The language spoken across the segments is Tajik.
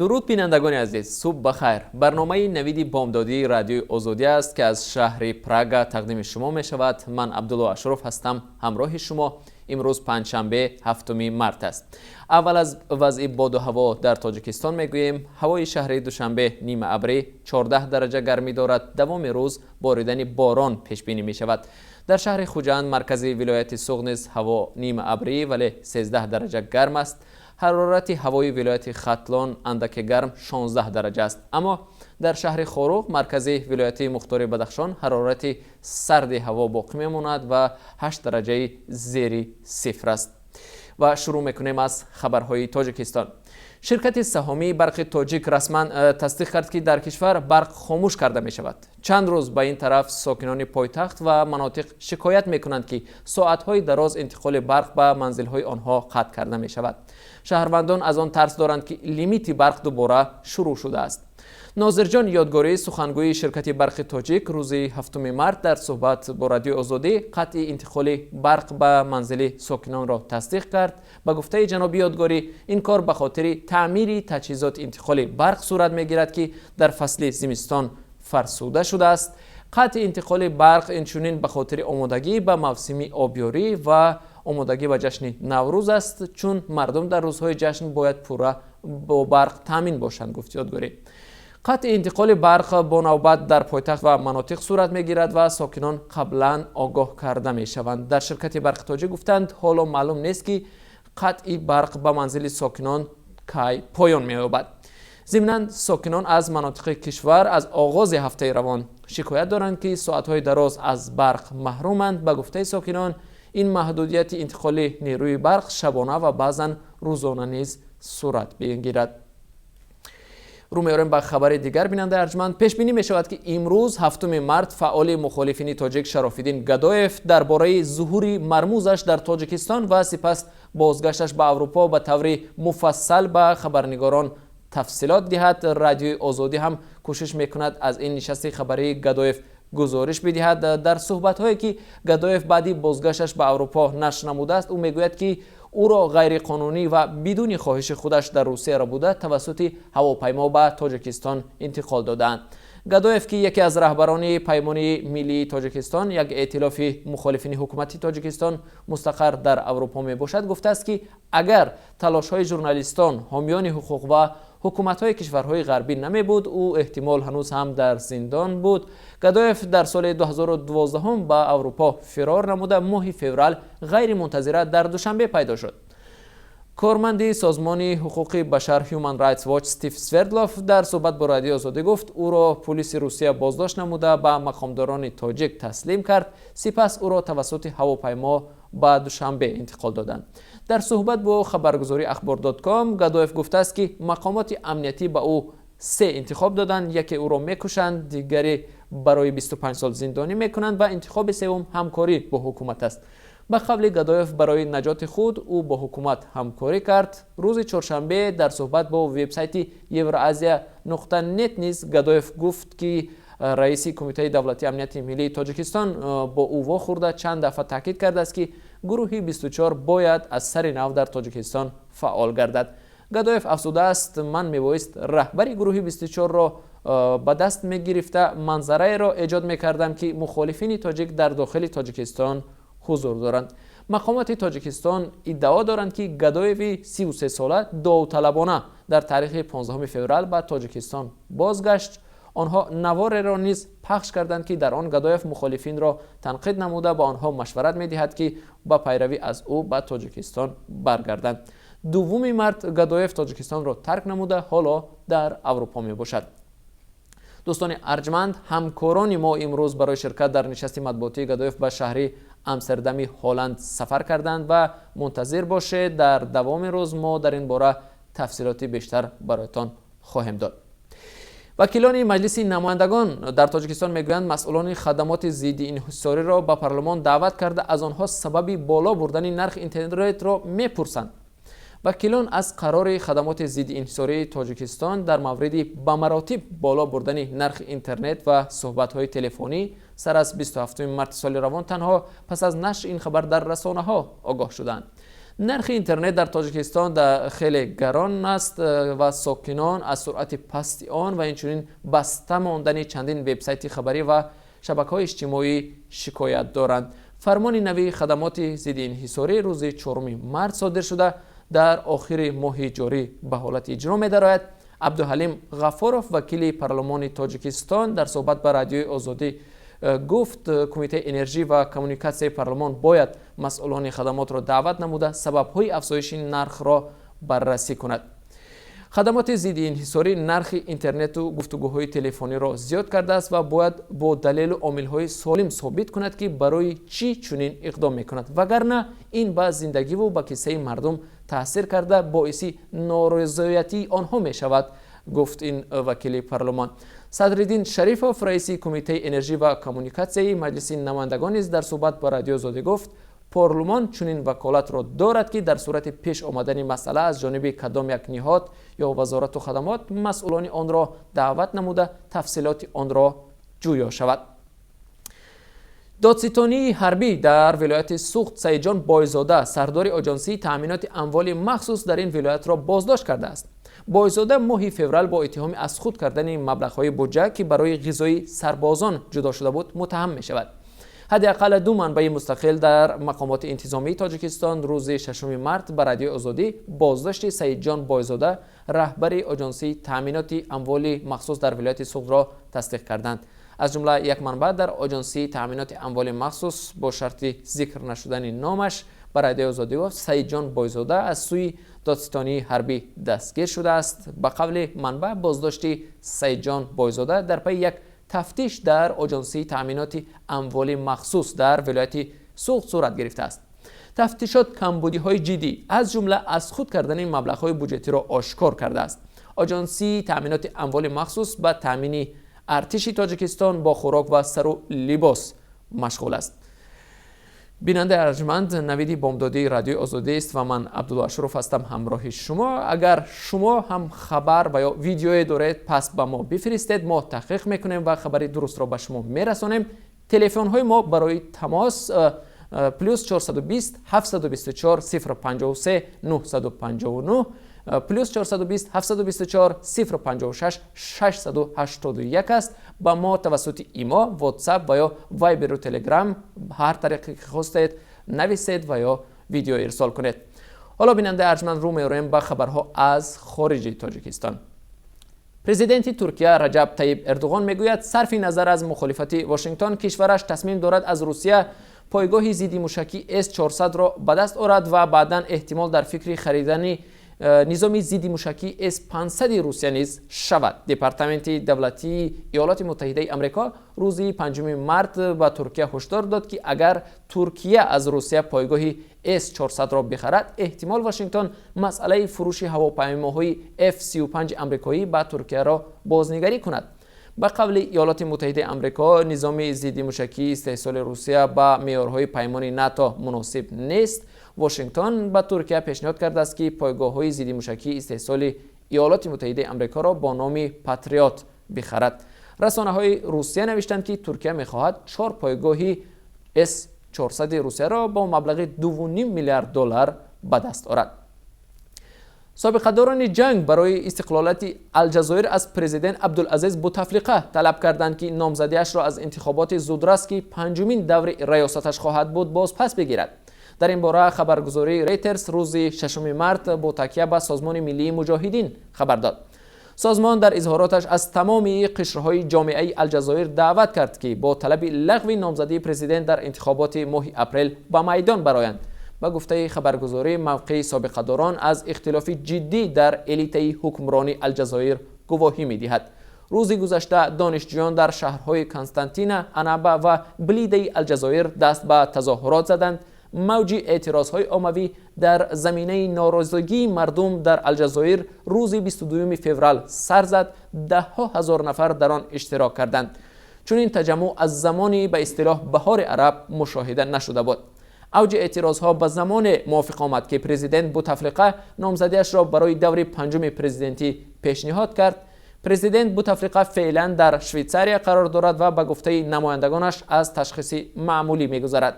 Дуруд, бинандагони азиз, субҳ ба хайр. Барномаи «Навиди бомдодии» Радиои Озодӣ аст, ки аз шаҳри Прага тақдими шумо мешавад. Ман Абдулло Ашроф ҳастам, ҳамроҳи шумо. Имрӯз панҷшанбе, 7 март аст. Аввал аз вазъи боду ҳаво дар Тоҷикистон мегӯем. Ҳавои шаҳри Душанбе нимаабрӣ, 14 дараҷа гармӣ дорад. Давоми рӯз боридани борон пешбинӣ мешавад. Дар шаҳри Хуҷанд, маркази вилояти Суғд низ ҳаво нимаабрӣ, вале 13 дараҷа гарм аст. Ҳарорати ҳавои вилояти Хатлон андаке гарм, 16 дараҷа аст. Аммо дар шаҳри Хоруғ, маркази вилояти мухтори Бадахшон, ҳарорати сарди ҳаво боқӣ мемонад ва 8 дараҷаи зери сифр аст. Ва шурӯъ мекунем аз хабарҳои Тоҷикистон. Ширкати саҳомии «Барқи Тоҷик» расман тасдиқ кард, ки дар кишвар барқ хомӯш карда мешавад. Чанд рӯз ба ин тараф сокинони пойтахт ва манотиқ шикоят мекунанд, ки соатҳои дароз интиқоли барқ ба манзилҳои онҳо қатъ карда мешавад. Шаҳрвандон аз он тарс доранд, ки лимити барқ дубора шурӯъ шудааст. Нозирҷон Ёдгорӣ, сухангӯи ширкати «Барқи Тоҷик», рӯзи 7 март дар суҳбат бо Радиои Озодӣ қатъи интиқоли барқ ба манзили сокинонро тасдиқ кард. Ба гуфтаи ҷаноби Ёдгорӣ, ин кор ба хотири таъмири таҷҳизоти интиқоли барқ сурат мегирад, ки дар фасли зимистон фарсуда шудааст. Қатъи интиқоли барқ инчунин ба хотири омодагӣ ба мавсими обёрӣ ва омодагӣ ба ҷашни Наврӯз аст, чун мардум дар рӯзҳои ҷашн бояд пурра бо барқ таъмин бошанд, гуфт Ёдгорӣ. Қатъи интиқоли барқ бо навбат дар пойтахт ва манотиқ сурат мегирад ва сокинон қаблан огоҳ карда мешаванд. Дар ширкати «Барқи Тоҷик» гуфтанд, ҳоло маълум нест, ки қатъи барқ ба манзили сокинон кай поён меёбад. Зимнан, сокинон аз манотиқи кишвар аз оғози ҳафтаи равон шикоят доранд, ки соатҳои дароз аз барқ маҳруманд. Ба гуфтаи сокинон, ин маҳдудияти интиқоли нерӯи барқ шабона ва баъзан рӯзона низ сурат мегирад. Рӯ меорем ба хабари дигар. Бинандаи арҷманд, пешбинӣ мешавад, ки имрӯз, 7 март, фаъоли мухолифини тоҷик Шарофиддин Гадоев дар бораи зуҳури мармузаш дар Тоҷикистон ва сипас бозгашташ ба Аврупо ба таври муфассал ба хабарнигорон тафсилот диҳад. Радиои Озодӣ ҳам кӯшиш мекунад аз ин нишасти хабарии Гадоев гузориш бидиҳад. Дар суҳбатҳое, ки Гадоев баъди бозгашташ ба Аврупо нашр намудааст, ӯ мегӯяд, ки ӯро ғайриқонунӣ ва бидуни хоҳиши худаш дар Русияро буда тавассути ҳавопаймо ба Тоҷикистон интиқол додаанд. Гадоев, ки яке аз раҳбарони Паймони миллии Тоҷикистон, як эътилофи мухолифини ҳукумати Тоҷикистон мустақар дар Аврупо мебошад, гуфтааст, ки агар талошҳои журналистон, ҳомиёни ҳуқуқ ва ҳукуматҳои кишварҳои ғарбӣ намебуд, ӯ эҳтимол ҳанӯз ҳам дар зиндон буд. Гадоев дар соли 2012 ба Аврупо фирор намуда, моҳи феврал ғайримунтазира дар Душанбе пайдо шуд. Корманди созмони ҳуқуқи башар Human Rights Watch Стив Свердлов дар суҳбат бо Радиои Озодӣ гуфт, ӯро пулиси Русия боздошт намуда, ба мақомдорони тоҷик таслим кард, сипас ӯро тавассути ҳавопаймо ба Душанбе интиқол доданд. Дар суҳбат бо хабаргузории Ахбор.ком Гадоев гуфтааст, ки мақомоти амниятӣ ба ӯ се интихоб доданд: яке ӯро мекушанд, дигаре барои 25 сол зиндонӣ мекунанд ва интихоби севум ҳамкорӣ бо ҳукумат аст. Ба қавли Гадоев, барои наҷоти худ ӯ бо ҳукумат ҳамкорӣ кард. Рӯзи чоршанбе дар суҳбат бо вебсайти Евроазия.нет низ Гадоев гуфт, ки раиси Кумитаи давлатии амнияти миллии Тоҷикистон бо ӯ вохӯрда, чанд дафъа таъкид кардааст, ки гурӯҳи 24 бояд аз сари нав дар Тоҷикистон фаъол гардад. Гадоев афзудааст: «Ман мебоист раҳбари гурӯҳи 24-ро ба даст мегирифта, манзараеро эҷод мекардам, ки мухолифини тоҷик дар дохили Тоҷикистон ҳузур доранд». Мақомоти Тоҷикистон иддао доранд, ки Гадоеви 33сола довталабона дар таърихи 15 феврал ба Тоҷикистон бозгашт. Онҳо навореро низ пахш карданд, ки дар он Гадоев мухолифинро танқид намуда, ба онҳо машварат медиҳад, ки ба пайравӣ аз ӯ ба Тоҷикистон баргарданд. 2 март Гадоев Тоҷикистонро тарк намуда, ҳоло дар Аврупо мебошад. Дӯстони арҷманд, ҳамкорони мо имрӯз барои ширкат дар нишасти матбуотии Гадоев ба шаҳри Амстердами Ҳолланд сафар карданд ва мунтазир бошед, дар давоми рӯз мо дар ин бора тафсилоти бештар бароятон хоҳем дод. Вакилони Маҷлиси намояндагон дар Тоҷикистон мегӯянд, масъулони хадамоти зидди инҳисориро ба парлумон даъват карда, аз онҳо сабаби боло бурдани нархи интернетро мепурсанд. Вакилон аз қарори хадамоти зидди инҳисории Тоҷикистон дар мавриди ба маротиб боло бурдани нархи интернет ва суҳбатҳои телефонӣ сар аз 27 марти соли равон танҳо пас аз нашри ин хабар дар расонаҳо огоҳ шуданд. Нархи интернет дар Тоҷикистон хеле гарон аст ва сокинон аз суръати пасти он ва инчунин баста мондани чандин вебсайти хабарӣ ва шабакаҳои иҷтимоӣ шикоят доранд. Фармони нави хадамоти зидди инҳисорӣ рӯзи 4 март содир шуда, дар охири моҳи ҷорӣ ба ҳолати иҷро медарояд. Абдуҳалим Ғафоров, вакили парлумони Тоҷикистон, дар суҳбат ба Радиои Озодӣ гуфт, Кумитаи энержӣ ва коммуникатсияи парлумон бояд масъулони хадамотро даъват намуда, сабабҳои афзоиши нархро баррасӣ кунад. Хадамоти зидди инҳисорӣ нархи интернету гуфтугӯҳои телефониро зиёд кардааст ва бояд бо далелу омилҳои солим собит кунад, ки барои чӣ чунин иқдом мекунад, вагарна ин ба зиндагиву ба киссаи мардум таъсир карда, боиси норизоятии онҳо мешавад, гуфт ин вакили парлумон. Садриддин Шарифов, раиси Кумитаи энержӣ ва коммуникатсияи Маҷлиси намояндагон низ дар суҳбат ба Радиои Озодӣ гуфт, парлумон чунин ваколатро дорад, ки дар сурати пеш омадани масъала аз ҷониби кадом як ниҳод ё вазорату хадамот масъулони онро даъват намуда, тафсилоти онро ҷӯё шавад. Додситонии ҳарбӣ дар вилояти Суғд Саидҷон Бойзода, сардори Оҷонсии таъминоти амволи махсус дар ин вилоятро боздошт кардааст. Бойзода моҳи феврал бо иттиҳоми аз худ кардани маблағҳои буҷа, ки барои ғизои сарбозон ҷудо шуда буд, муттаҳам мешавад. Ҳадди ақал ду манбаи мустақил дар мақомоти интизомии Тоҷикистон рӯзи 6 март ба Радиои Озодӣ боздошти Саидҷон Бойзода, раҳбари Оҷонсии таъминоти амволи махсус дар вилояти Суғдро тасдиқ карданд. Аз ҷумла як манбаъ дар Оҷонсии таъминоти амволи махсус бо шарти зикр нашудани номаш ба Радиои Озодӣ гуфт, Саидҷон Бойзода аз сӯи додситонии ҳарбӣ дастгир шудааст. Ба қавли манбаъ, боздошти Саидҷон Бойзода дар пайи як тафтиш дар Оҷонсии таъминоти амволи махсус дар вилояти Суғд сурат гирифтааст. Тафтишот камбудиҳои ҷиддӣ, аз ҷумла аз худ кардани маблағҳои буҷетиро ошкор кардааст. Оҷонсии таъминоти амволи махсус ба таъмини артиши Тоҷикистон бо хӯрок ва сару либос машғул аст. Бинандаи арҷманд, Навиди бомдодии Радиои Озодист ва ман Абдулло Ашуров ҳастам ҳамроҳи шумо. Агар шумо ҳам хабар ва ё видеое доред, пас ба мо бифиристед, мо таҳқиқ мекунем ва хабари дурустро ба шумо мерасонем. Телефонҳои мо барои тамос плюс 420 724 053 959, плюс 420 724 056 681 аст. Ба мо тавассути имо, WhatsApp ва ё Вайберу Телеграм, ҳар тариқе ки хостед, нависед ва ё видео ирсол кунед. Ҳоло, бинандаи арҷманд, рӯ меорем ба хабарҳо аз хориҷи Тоҷикистон. Президенти Туркия Раҷаб Таиб Эрдуғон мегӯяд, сарфи назар аз мухолифати Вашингтон, кишвараш тасмим дорад аз Русия пойгоҳи зидди мушакӣ С-400-ро ба даст орад ва баъдан эҳтимол дар фикри харидани низоми зидди мушакии С-500 Русия низ шавад. Департаменти давлатии Иёлоти Муттаҳидаи Амрико рӯзи 5 март ба Туркия ҳушдор дод, ки агар Туркия аз Русия пойгоҳи С-400-ро бихарад, эҳтимол Вашингтон масъалаи фурӯши ҳавопаймоҳои F-35 амрикоӣ ба Туркияро бознигарӣ кунад. Ба қавли Иёлоти Муттаҳидаи Амрико, низоми зидди мушакии истеҳсоли Русия ба меъёрҳои паймони НАТО муносиб нест. Вашингтон ба Туркия пешниҳод кардааст, ки пойгоҳҳои зиддимушакии истеҳсоли Иёлоти Муттаҳидаи Амрикоро бо номи Патриот бихарад. Расонаҳои Русия навиштанд, ки Туркия мехоҳад чор пойгоҳи С-400 Русияро бо маблағи 2,5 миллиард доллар ба даст орад. Собиқадорони ҷанг барои истиқлолияти Алҷазоир аз президент Абдулазиз Бутафлиқа талаб карданд, ки номзадиашро аз интихоботи зудрас, ки панҷумин даври раёсаташ хоҳад буд, бозпас бигирад. Дар ин бора хабаргузории Рейтерс рӯзи 6 март бо такя ба Созмони миллии муҷоҳидин хабар дод. Созмон дар изҳороташ аз тамоми қишрҳои ҷомеаи Алҷазоир даъват кард, ки бо талаби лағви номзадии президент дар интихоботи моҳи апрел ба майдон бароянд. Ба гуфтаи хабаргузорӣ, мавқеи собиқадорон аз ихтилофи ҷиддӣ дар элитаи ҳукмрони Алҷазоир гувоҳӣ медиҳад. Рӯзи гузашта донишҷӯён дар шаҳрҳои Константина, Анаба ва Блидаи Алҷазоир даст ба тазоҳурот заданд. Мавҷи эътирозҳои оммавӣ дар заминаи норозигии мардум дар Алҷазоир рӯзи 22 феврал сар зад, даҳҳо ҳазор нафар дар он иштирок карданд. Чунин таҷаммӯъ аз замони ба истилоҳ Баҳори араб мушоҳида нашуда буд. Авҷи эътирозҳо ба замоне мувофиқ омад, ки президент Бутафлиқа номзадиашро барои даври панҷуми президентӣ пешниҳод кард. Президент Бутафлиқа феълан дар Швейтсария қарор дорад ва ба гуфтаи намояндагонаш аз ташхиси маъмулӣ мегузарад.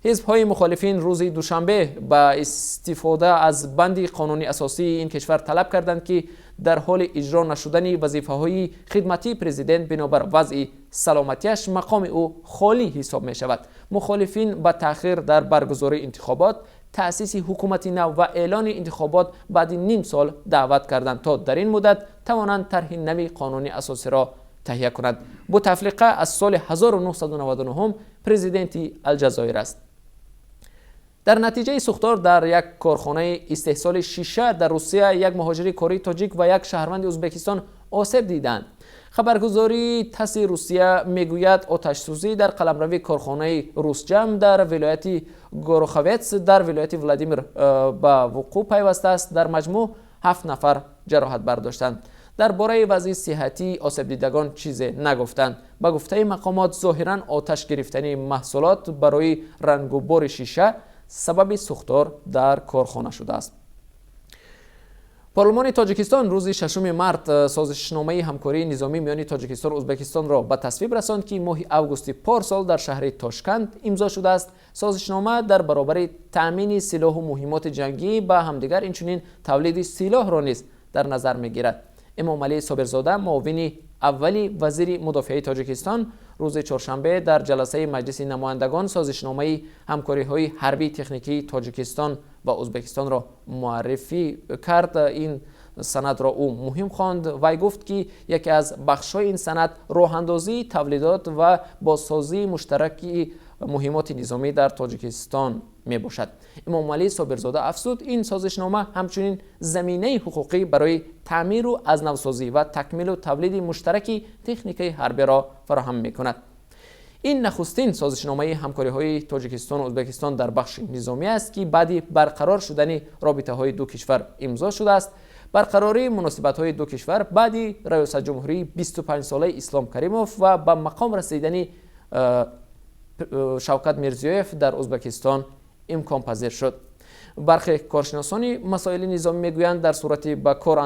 Ҳизбҳои мухолифин рӯзи душанбе ба истифода аз банди қонуни асосии ин кишвар талаб карданд, ки дар ҳоли иҷро нашудани вазифаҳои хидматии президент бинобар вазъи саломатиаш мақоми ӯ холӣ ҳисоб мешавад. Мухолифин ба таъхир дар баргузории интихобот, таъсиси ҳукумати нав ва эълони интихобот баъди ним сол даъват карданд, то дар ин муддат тавонанд тарҳи нави қонуни асосиро таҳия кунанд. Бутафлиқа аз соли 1999 президенти Алҷазоир аст. Дар натиҷаи сӯхтор дар як корхонаи истеҳсоли шиша дар Русия як муҳоҷири кории тоҷик ва як шаҳрванди Ӯзбекистон осеб диданд. Хабаргузории ТАССи Русия мегӯяд, оташсӯзӣ дар қаламрави корхонаи Русҷам дар вилояти Гороховец дар вилояти Владимир ба вуқӯъ пайвастааст. Дар маҷмӯъ ҳафт нафар ҷароҳат бардоштанд. Дар бораи вазъи сиҳатии осебдидагон чизе нагуфтанд. Ба гуфтаи мақомот, зоҳиран оташ гирифтани маҳсулот барои рангубори шиша сабаби сӯхтор дар корхона шудааст. Парлумони Тоҷикистон рӯзи 6 март созишномаи ҳамкории низомӣ миёни Тоҷикистону Ӯзбекистонро ба тасвиб расонд, ки моҳи августи порсол дар шаҳри Тошканд имзо шудааст. Созишнома дар баробари таъмини силоҳу муҳиммоти ҷангӣ ба ҳамдигар инчунин тавлиди силоҳро низ дар назар мегирад. Эмомалӣ Собирзода, муовини аввали вазири мудофиаи Тоҷикистон, рӯзи чоршанбе дар ҷаласаи Маҷлиси намояндагон созишномаи ҳамкориҳои ҳарбии техникии Тоҷикистон ва Ӯзбекистонро муаррифӣ кард. Ин санадро ӯ муҳим хонд. Вай гуфт, ки яке аз бахшҳои ин санад роҳандозии тавлидот ва бозсозии муштараки муҳиммоти низомӣ дар Тоҷикистон мебошад. Эмомалӣ Собирзода афзуд, ин созишнома ҳамчунин заминаи ҳуқуқӣ барои таъмиру аз навсозӣ ва такмилу тавлиди муштараки техникаи ҳарбиро фароҳам мекунад. Ин нахустин созишномаи ҳамкориҳои Тоҷикистону Ӯзбекистон дар бахши низомӣ аст, ки баъди барқарор шудани робитаҳои ду кишвар имзо шудааст. Барқарории муносибатҳои ду кишвар баъди раёсатҷумҳурии 25-солаи Ислом Каримов ва ба мақом расидани Шавкат Мирзиёев дар Ӯзбекистон имконпазир шуд. Бархе коршиносони масоили низомӣ мегӯянд, дар сурати ба кор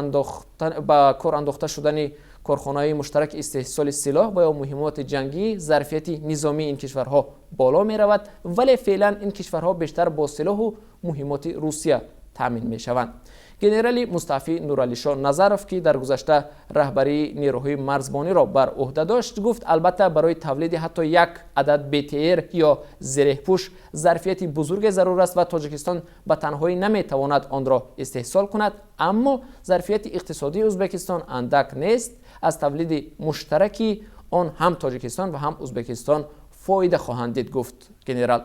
андохта шудани корхонаҳои муштараки истеҳсоли силоҳ ва ё муҳиммоти ҷангӣ зарфияти низомии ин кишварҳо боло меравад, вале феълан ин кишварҳо бештар бо силоҳу муҳиммоти Русия таъмин мешаванд. Генерали мустаъфӣ Нуралишо Назаров, ки дар гузашта раҳбарии нерӯҳои марзбониро бар ӯҳда дошт, гуфт, албатта, барои тавлиди ҳатто як адад БТР ё зиреҳпӯш зарфияти бузурге зарур аст ва Тоҷикистон ба танҳоӣ наметавонад онро истеҳсол кунад, аммо зарфияти иқтисодии Ӯзбекистон андак нест, аз тавлиди муштараки он ҳам Тоҷикистон ва ҳам Ӯзбекистон фоида хоҳанд дид, гуфт генерал.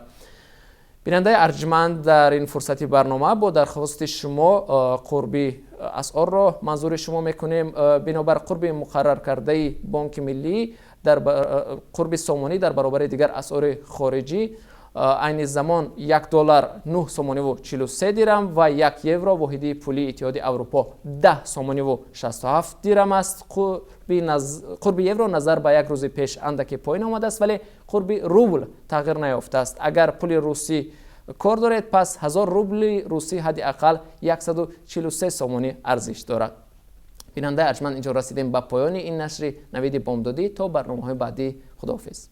Бинандаи арҷманд, дар ин фурсати барнома бо дархости шумо қурби асъорро манзури шумо мекунем. Бинобар қурби муқарраркардаи Бонки Миллӣ дар қурби сомонӣ дар баробари дигар асъори хориҷӣ айни замон 1 доллар 9 сомониву 43 дирам ва 1 евро, воҳиди пулии Иттиҳоди Аврупо, 10 сомониву 67 дирам аст. Қурби евро назар ба як рӯзи пеш андаке поён омадааст, вале қурби рубл тағйир наёфтааст. Агар пули русӣ кор доред, пас 1000 рубли русӣ ҳадди ақал 143 сомонӣ арзиш дорад. Бинандаи арҷманд, инҷо расидем ба поёни ин нашри Навиди бомдодӣ. То барномаҳои баъдӣ, худоҳофиз.